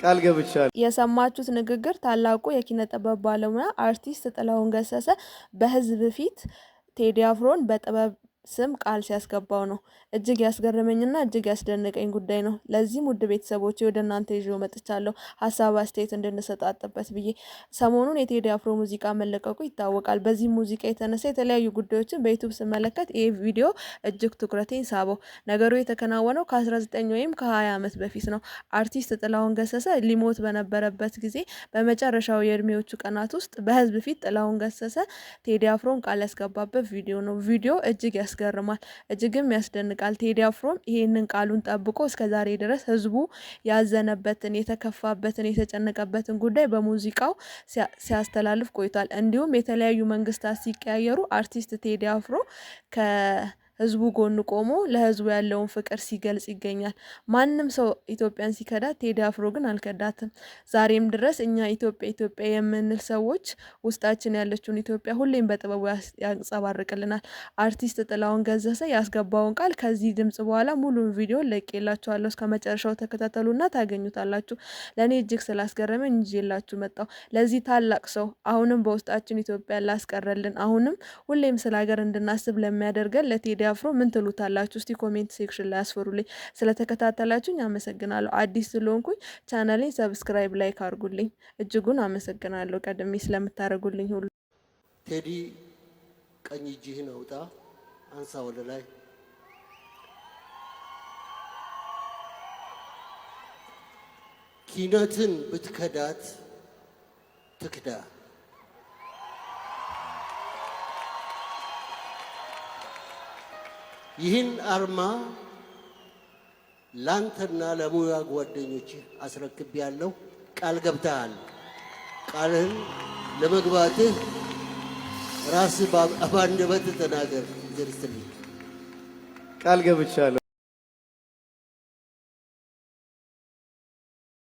ቃል ገብቻለሁ። የሰማችሁት ንግግር ታላቁ የኪነ ጥበብ ባለሙያ አርቲስት ጥላሁን ገሰሰ በህዝብ ፊት ቴዲ አፍሮን በጥበብ ስም ቃል ሲያስገባው ነው። እጅግ ያስገረመኝና እጅግ ያስደነቀኝ ጉዳይ ነው። ለዚህም ውድ ቤተሰቦቼ ወደ እናንተ ይዤው መጥቻለሁ፣ ሀሳብ አስተያየት እንድንሰጣጥበት ብዬ። ሰሞኑን የቴዲ አፍሮ ሙዚቃ መለቀቁ ይታወቃል። በዚህ ሙዚቃ የተነሳ የተለያዩ ጉዳዮችን በ YouTube ስመለከት ይህ ቪዲዮ እጅግ ትኩረቴን ሳበው። ነገሩ የተከናወነው ከ19 ወይም ከ20 ዓመት በፊት ነው። አርቲስት ጥላሁን ገሰሰ ሊሞት በነበረበት ጊዜ በመጨረሻው የእድሜዎቹ ቀናት ውስጥ በህዝብ ፊት ጥላሁን ገሰሰ ቴዲ አፍሮን ቃል ያስገባበት ቪዲዮ ነው። ቪዲዮ እጅግ ያስገርማል፣ እጅግም ያስደንቃል። ቴዲ አፍሮም ይሄንን ቃሉን ጠብቆ እስከ ዛሬ ድረስ ህዝቡ ያዘነበትን፣ የተከፋበትን፣ የተጨነቀበትን ጉዳይ በሙዚቃው ሲያስተላልፍ ቆይቷል። እንዲሁም የተለያዩ መንግስታት ሲቀያየሩ አርቲስት ቴዲ አፍሮ ከህዝቡ ጎን ቆሞ ለህዝቡ ያለውን ፍቅር ሲገልጽ ይገኛል። ማንም ሰው ኢትዮጵያን ሲከዳት ቴዲ አፍሮ ግን አልከዳትም። ዛሬም ድረስ እኛ ኢትዮጵያ ኢትዮጵያ የምንል ሰዎች ውስጣችን ያለችውን ኢትዮጵያ ሁሌም በጥበቡ ያንጸባርቅልናል። አርቲስት ጥላሁን ገሰሰ ያስገባውን ቃል ከዚህ ድምጽ በኋላ ሙሉን ቪዲዮ ለቅቄላችኋለሁ። እስከ መጨረሻው ተከታተሉና ታገኙታላችሁ። ለእኔ እጅግ ስላስገረመኝ ይዤላችሁ መጣሁ። ለዚህ ታላቅ ሰው አሁንም በውስጣችን ኢትዮጵያ ላስቀረልን፣ አሁንም ሁሌም ስለ ሀገር እንድናስብ ለሚያደርገን ለቴዲ አፍሮ ምን ትሉታላችሁ? እስቲ comment section ላይ አስፈሩልኝ። ስለተከታተላችሁኝ አመሰግናለሁ። አዲስ ስለሆንኩኝ ቻናሌን subscribe፣ like አድርጉልኝ። እጅጉን አመሰግናለሁ ቀድሜ ስለምታደርጉልኝ ሁሉ። ቴዲ፣ ቀኝ እጅህን አውጣ፣ አንሳ ወደ ላይ። ኪነትን ብትከዳት ትክዳ። ይህን አርማ ላንተና ለሙያ ጓደኞችህ አስረክቤያለሁ። ቃል ገብተሃል። ቃልህን ለመግባትህ ራስህ በአንደበትህ ተናገር። እግዚአብሔር ይስጥልኝ። ቃል ገብቻለሁ።